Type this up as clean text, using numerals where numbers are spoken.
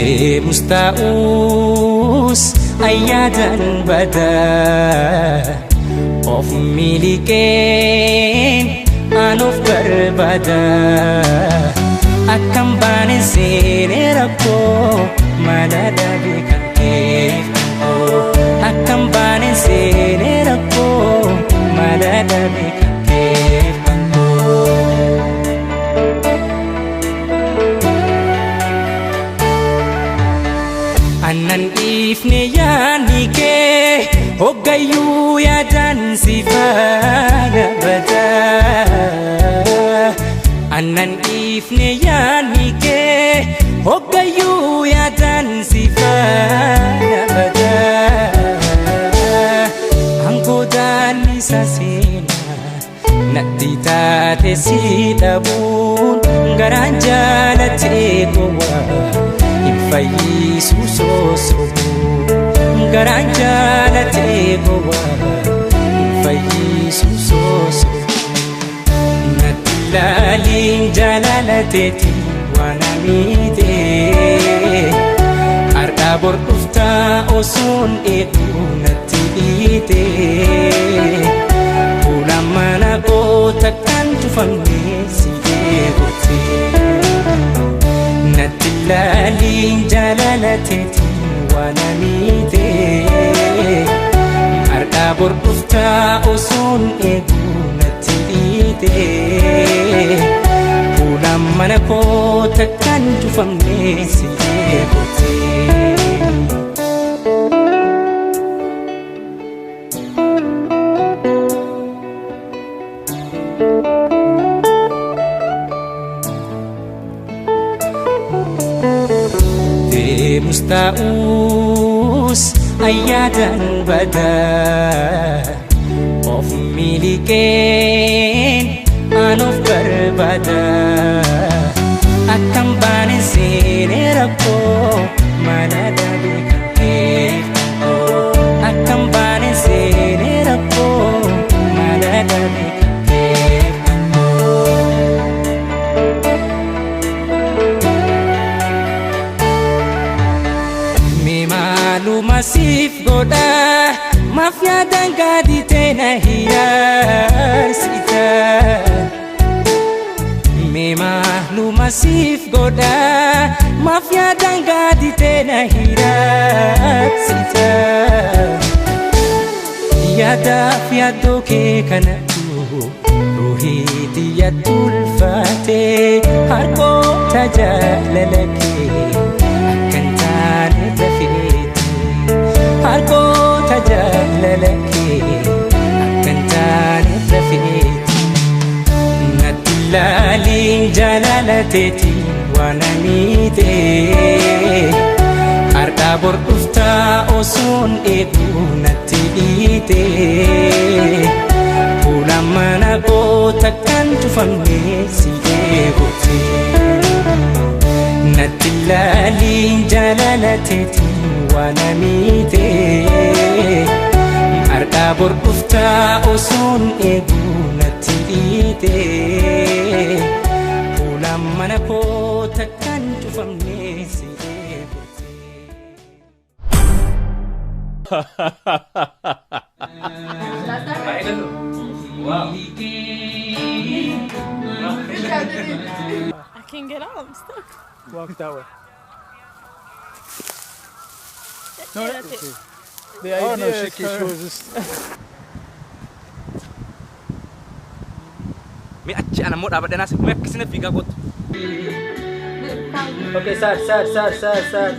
Deemus ta'us ayyaadan badaa of miliqeen an of barbaada. Akkam baaneen seenee rakkoo mala dhabe kan keef koo. Akkam baaneen seenee rakkoo mala dhabe kan keef koo. Annan dhiifne yaadni kee hoggayyuu yaadaan si faana badaa. Annan dhiifne yaadni kee hoggayyuu yaadaan si faana badaa. Angoodaan isa seenaa natti taate si dhabuun garaan jaalatee gowwaa hin fayyisu sosobuun. Garaan jaalatee gowwaa hin fayyisu sosobuun. Natti ilaaliin jaalalateeti waan amiite. Har'aa bor dhuftaa osoon eeguu natti dhiite. Fuula mana koo takkaan cufamne si eeguuti. Natti ilaaliin jaalalateeti waan amiite. Har'aa bor dhuftaa osoon eeguu natti dhiite. Fuula mana koo takkaan cufamne si eeguuti. Deemus ta'us ayyaadan badaa of miliqeen an of barbaada. Akkam baaneen seenee rakkoo mala dhabe kan keef koo. Akkam baaneen seenee rakkoo mala dhabe kan keef koo. Mee maaluma siif godha maaf yaadaan gaaditee na hiraarsita. Mee maaluma siif godha maaf yaadaan gaaditee na hiraarsita. Yaadaaf yaaddoo kee kanatu ruuhii xiyyatti ulfaate harkoota jaalala kee akka hin taane dafeeti. Harkoota jaalala kee akka hin taane dafeeti. Natti ilaaliin jaalalateeti waan amiite. Har'aa bor dhuftaa osoon eeguu natti dhiite. Fuula mana koo takkaan cufamne si eeguuti. Natti ilaaliin jaalalateeti waan amiite. Har'aa bor dhuftaa osoon eeguu natti dhiite. Fuula mana koo takkaan cufamne si eeguuti. Wow. I can't get out. I'm stuck. Walk that way. No, that's it. The idea oh no, she was just. Mi achi ana immoo dhaabadhee naas mee akkasina fiigaa kottu. Okay, sir, sir, sir, sir, sir.